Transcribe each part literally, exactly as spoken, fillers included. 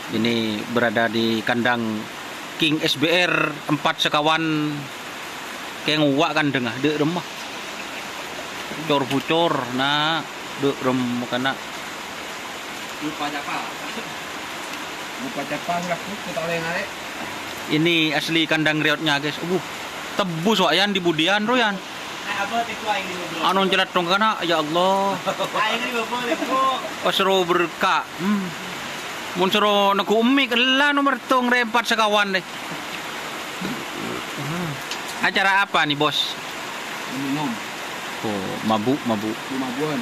Ini berada di kandang King S B R empat sekawan. Keng uwa' kandhângnga, dâ' remma. Cor-bucor, na', dâ' remma kana'. Lupa capa. Lupa capa, sudah, kita oleh ngarep. Ini asli kandang reotnya, guys. Uh, tebus, wa', yan, di budian, ro, yan. Anu celathong kana', ya Allah. Pas ro berka'. Hmm. Mon soro neggu' emmik, ella nomer tong rempat sekawan deh. Acara apa nih, Bos? Minum. Oh, mabuk, mabuk. Mabukan.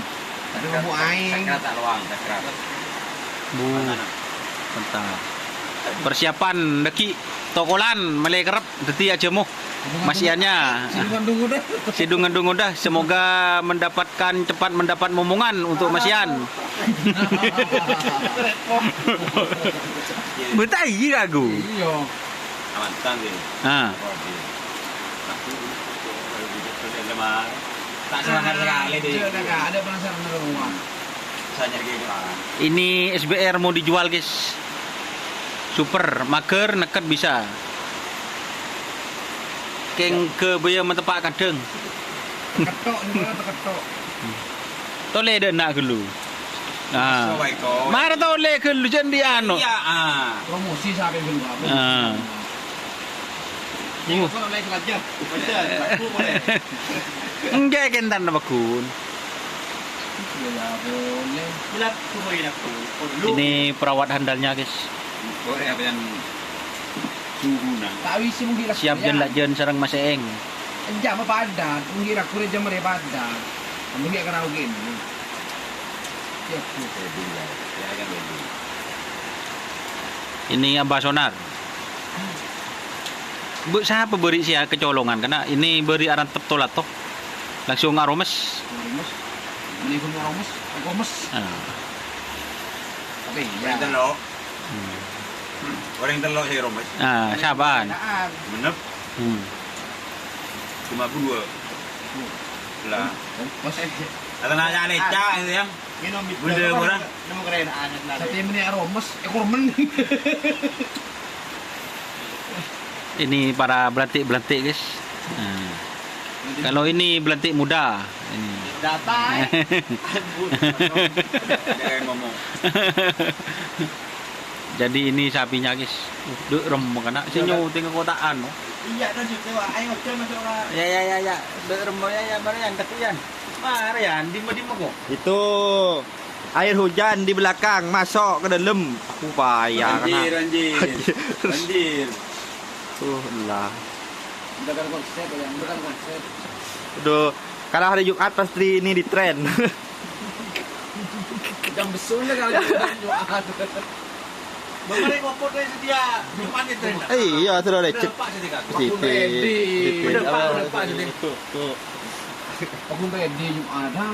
Tapi mabuk aing. Sakrat tak luang, sakrat. Bu. Mantap. Persiapan dâgghi' tokolan mele kerep. Dhâddhi ajâmo Mas Iannya. Sidung ngandung udah. Sidung ngandung udah. Semoga mendapatkan, cepat mendapat momongan untuk Mas Ian. Betai lagu. Iya. Aman, tang, deh. Ah. Tapi, tak semangat sekali, deh. Iya, ada penasaran rumah. Ini S B R mau dijual, guys. Super, mager, neket bisa. Keng ke baya matepa' kandhâng. Tekettok, ini malah tekettok. Tolè dâ' enna' ghâllu. Nah. Assalamualaikum. Mara tolè ghâllu, jhân di anu. Iya, ah. Promosi sampai ghâllu, Pak. Ah. Iya, kok oleh sengaja. Betul, aku boleh. Enggak, kentan apa, Gun? Ini perawat handalnya, guys. Siap jân lajân sareng Mas Eeng. Ini Abah Sonar. Bu, sapa bâri' sè kecolongan? Karena ini bâri' arantep tolat, toh. Langsung aromes. Aromes. Mending aromes, aromes. Ah. Tapi, ya. Orèng tello'. Hmm. Orèng tello' sè aromes. Ah, saban. Enakan. Genep. Hmm. Cuma dua. Lah. Mas, eh. Kata nanya leca itu ya. Minum itu. Benda murah. Nemu keren, aneh lah. Sate meni aromes, ekor men. Ini para belantik-belantik, guys. Nah. Kalau ini belantik muda, ini. Datang. Jangan ngomong. Jadi ini sapinya, guys. Uh, dâ' remma kana'. Sè nyuting kotaan, no? Iya, kan sudah. Ayo, jangan masuk, Kak. Ya, ya, ya, ya. Dâ' remma, ya, ya, mari, yan, tapi, yan. Mari, yan, dimma-dimma, kok. Itu air hujan di belakang masuk ke dalam. Aku payah kana'. Anjir, anjir. Anjir. Anjir. Uh, lah. Bukan konsep, ya, bukan konsep. Aduh, kalau hari Jumat pasti ini di tren. Jam besul lah kalau Jumat. Bapak ini ngopo dari setia Jumat di tren. Eh, iya, sudah lecet. Lepas ini, Kak. Positif. Positif. Lepas, lepas ini. Tuh, tuh. Aku ready Jumat, ha?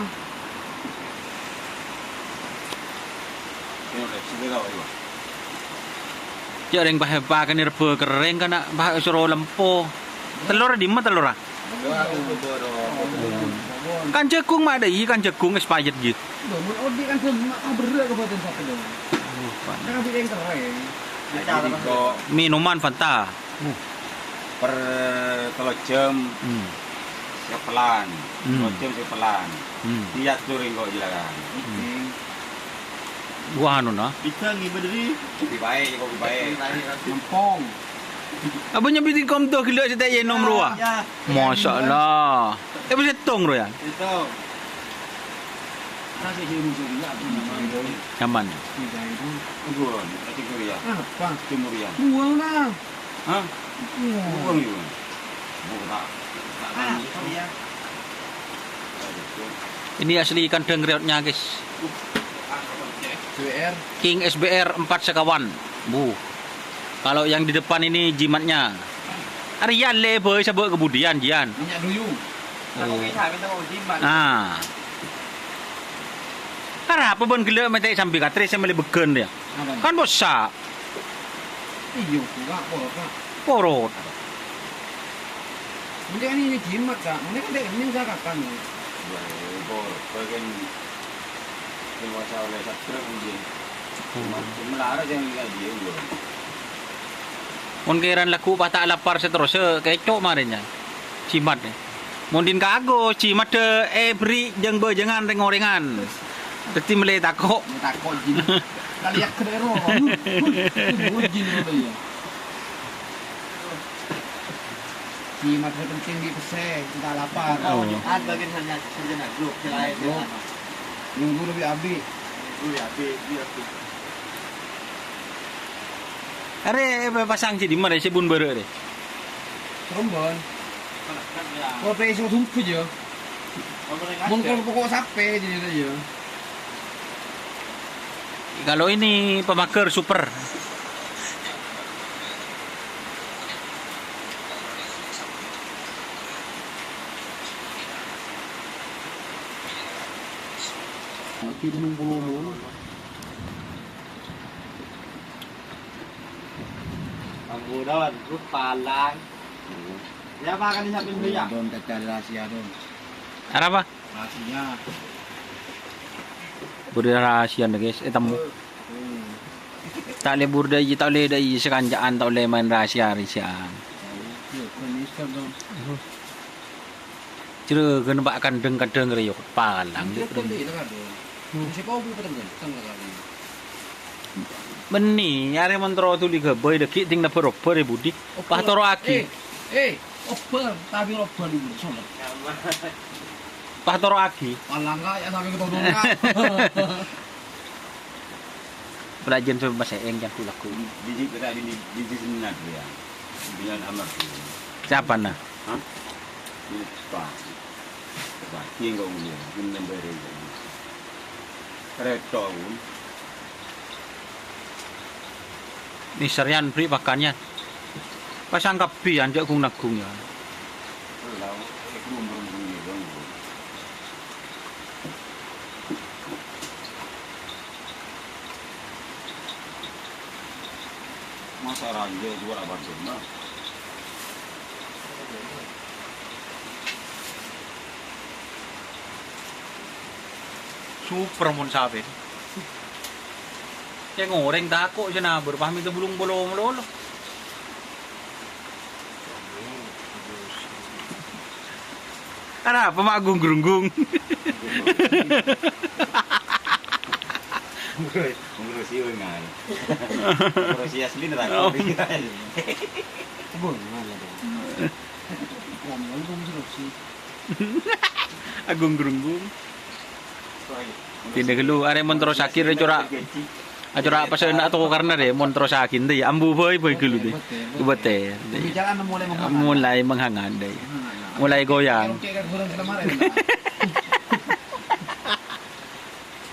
Ini udah, sudah tahu, iya. Cè' rèng pas èpakènè rebbhâ kerrèng kana', pas soro lempo. Tellorra dimma tellorra? Kan jhâghung ma' dâ' iyâ, kan jhâghung expired ghi. Lho, mon odi' kan jhâghung ma' berrâ' ka bâdân sapa dâ'. Kan bi' rèng kerrèng. Minoman Fanta. Per tello jam. Hmm. Sepelan. Hmm. Tello jam sepelan. Hmm. Diatur engko' jelakan. Hmm. Wah, anu, nah. Bisa ngibâ dâri. Kopi bae, kopi bae. Lempong. Apa nyambi di kom to gila sè ta' enom rowa? Ya. Masya Allah. Eh, bisa tong, Royan? Itu. Nasi hiru seria, aku namanya. Nyaman. Tidak itu. Buang, kategori ya. Apa? Timur ya. Buang lah. Hah? Iya. Buang juga. Buang tak. Tak tahu. Ini asli kandhâng reotnya, guys. King S B R empat sekawan. Bu. Kalau yang di depan ini jimatnya. Arèya lè bhâi sabâ' kemudian, Jian. Minyak duyung. Oh. Nah. Arapa bân ghellâ' mètè sambi katre sè mellè bâgân, ya? Apa? Kan bosa'. Iya, Kak, porot, Kak. Porot. Mending ini jimat, Kak. Mending kan dia ini usaha kakan. Wah, porot. Bagian dewasa oleh satria mungkin. Cuma lara yang lihat dia, gua. Mon kèran lagghu' pas ta' lapar sè terros, kèco' marèna. Jimat, eh. Mon dhin kago, jimaddhâ èberri' jâng-bâjângan rèng-orèngan. Dhâddhi mellè tako'. Tako' jin. Kaliak kedero. Jin ngono ya. Jimat sè penting di pèssè, ta' lapar. Oh. Jumat bagian sarjana, sarjana grup, selain grup. Minggu lebih abi. Minggu lebih abi, iya, abi. Arè, eh, pasang sè dimma rè, sè bun bârâ' rè? Seremban. Kopi iso sumpit ya. Mungkul pokok sape jadi ya. Kalau ini pemager super. Oke, enam puluh. Ambu don, terus palang. Ya, Pak, kan siapin beli ya? Don, cari rahasia, don. Arapa? Rahasia. Budi rahasia nih, guys. Eh, temu. Hmm. Ta' lebur dâi, ta' ollè dâi, sakanca'an ta' ollè maèn rahasia-rahasiaan. Iya, bukan Mister, don. Jrâghâna, Pak, kandhâng-kandhâng rèya palang, Dik. Bânnè, arè mon terro dhuli ghâbây dhâggi' dhing nèbâr-obâr è budi. Pas toro'aghi. Eh, eh, obâr, tapi obâr dulu, sono. Pas toro'aghi. Palang, Kak, ya, sampai ke Todong, Kak. Pelajaran sampai masih yang jago lagu. Di, di, di, di, di sini nanti ya. Dengan Amar. Siapa, nah? Hah? Lupa. Pagi kok ngomong, ini nembere. Reto, pun. Ni serian beri pakannya. Pasang kabbhi, anjak gung-nagung ya. Lah, eh, belum, belum, belum, belum. Masa ranja juara Bandung, mah. Super mon sapi. Cè' ngorèng tako' sè nabur, pahmi tè bulung bolo-, melolo. Arapa ma' gung-grunggung? Ngurusi wengan. Ngurusi asli neraka. Oh. Kebun, mana tuh? Agung-grunggung. Pindah dulu, arè mon terro sakit, rè, cora'. Acora' pas enna' toko karena deh, mon terro sakit, deh, ambu bhâi, bhâi dulu, deh. Beter, beter. Pembicaraan mulai menghangat. Mulai menghangat, deh. Menghangat. Mulai goyang. Oke, kan, kurang selama hari, nah.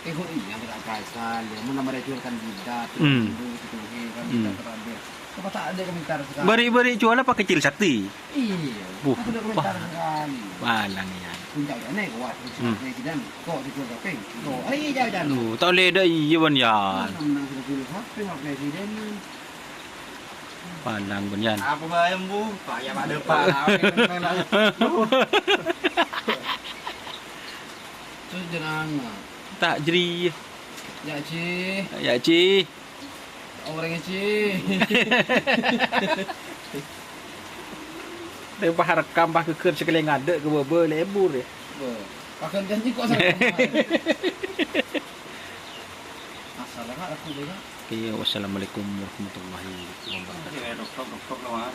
Eh, kok iya, kita kaisal, ya. Mau nama racun kan tidak, tuh, Hmm. Tuh, tuh, tuh, kan, Hmm. Kita terakhir. Apa tak ada komentar sekarang? Bari-bari jual apa kecil sakti? Iya. Buh, aku udah komentar wah. Sekali. Palang, ya. Puncak ya, nih, kuat. Hmm. Presiden, kok dijual kaping? Kok, eh, iya, jangan. Duh, tak boleh dah, iya, Wan, ya. Mana sudah dulu sampai, Pak Presiden, nih. Palang, Wan, ya. Apa bayam, Bu? Pak, ya, Pak, ada Pak. Terus jenengan, Mak? Tak jeri. Ya, Ji. Ya, Ji. Orèng, Ji. Rèng pas rekam, pas geger sakalè ngadâ' ka bâbâ lebur, ya. Bâ, paghântèyan kok sarekam. Masalah, Kak, aku, Kak. Iya, wassalamualaikum warahmatullahi wabarakatuh. Iya, tok, tok, tok, tok, tok.